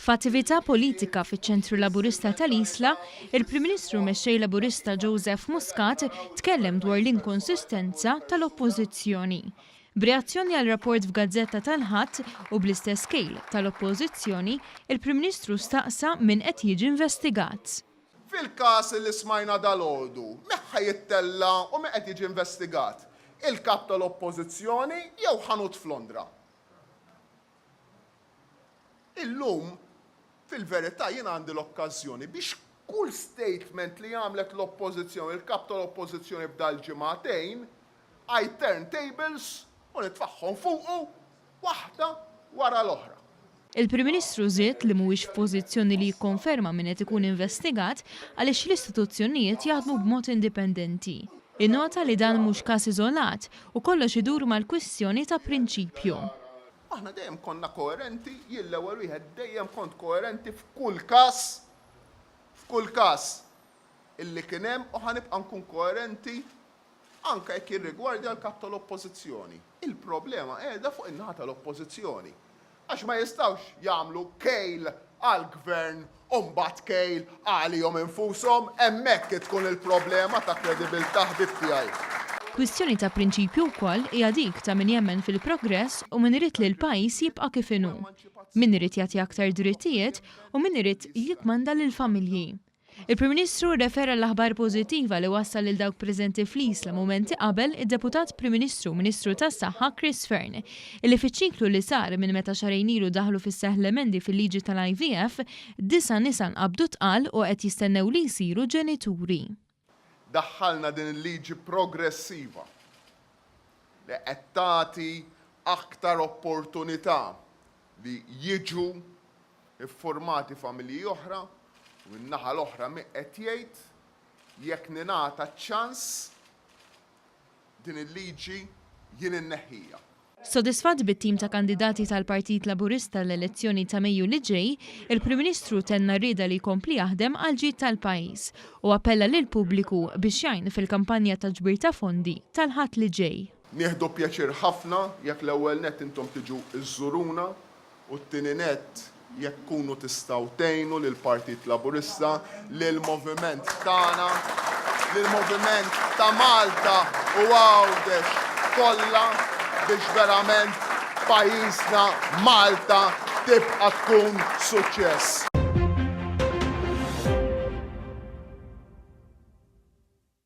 F'attività politika fiċ-Ċentru Laburista tal-Isla, il-Prim Ministru u Mexxej Laburista Joseph Muscat tkellem dwar l-inkonsistenza tal-Oppożizzjoni. B'reazzjoni għal rapport f'gazzetta tal-Ħadd u bl-istess kejl tal-Oppożizzjoni, il-Prim Ministru staqsa min qed jiġi investigat. Fil-każ li smajna dalgħodu, min ħa jittella' u min qed jiġi investigat? Il-Kap tal-Oppożizzjoni jew ħanut f'Londra? Illum, fil-verità, jien għandi l-okkażjoni biex kull statement li għamlet l-Oppożizzjoni, il-Kap tal-Oppożizzjoni f'dal-ġimagħtejn, I turn tables u nitfagħhom fuqu waħda wara l-oħra. Il-Prim Ministru żied li mhuwiex f'pożizzjoni li jikkonferma min qed ikun investigat għaliex l-istituzzjonijiet jaħdmu b'mod indipendenti. Innota li dan mhux każ iżolat u kollox idur mal-kwistjoni ta' prinċipju. Aħna dejjem konna koerenti, jien l-ewwel wieħed dejjem kont koerenti f'kull każ, f'kull każ illi kien hemm u ħa nibqa' nkun koerenti anke jekk jirrigwardja l-Kap tal-Oppożizzjoni. Il-problema qiegħda fuq in-naħa tal-Oppożizzjoni. Għax ma jistgħux jagħmlu kejl għall-Gvern u mbagħad kejl għalihom infushom, hemmhekk tkun il-problema ta' kredibilità ħbieb tiegħi. Kwistjoni ta' prinċipju wkoll hija dik ta' min jemmen fil-progress u min irid li l-pajjiż jibqa' kif inhu. Min irid jagħti aktar drittijiet u min irid jikkmanda lill-familji. Il-Prim Ministru rrefera l-aħbar pożittiva li wassal lil dawk preżenti fl-Isla mumenti qabel id-Deputat Prim Ministru u Ministru tas-Saħħa Chris Fearne, illi fiċ-ċiklu li sar minn meta xahrejn ilu daħlu fis-seħħ l-emendi fil-liġi tal-IVF, disa' nisa nqabdu tqal u qed jistennew li jsiru ġenituri. Daħħalna din il-liġi progressiva li qed tagħti aktar opportunità li jiġu iffurmati familji oħra u min-naħa l-oħra min qed jgħid jekk ningħata ċ-ċans din il-liġi jien inneħħija. Sodisfatt bit-tim ta' kandidati tal-Partit Laburista għall-elezzjoni ta' Mejju li ġej, il-Prim Ministru tenna r-rieda li jkompli jaħdem għall-ġid tal-pajjiż u appella lill-pubbliku biex jgħin fil-kampanja ta' ġbir ta' fondi tal-Ħadd li ġej. Nieħdu pjaċir ħafna jekk l-ewwel nett intom tiġu żżuruna U t-tieni nett, jekk tkunu tistgħu tgħinu lill-Partit Laburista, lill-moviment tagħna, lill-moviment ta' Malta u Għawdex kollha biex verament pajjiżna Malta tibqa' tkun suċċess.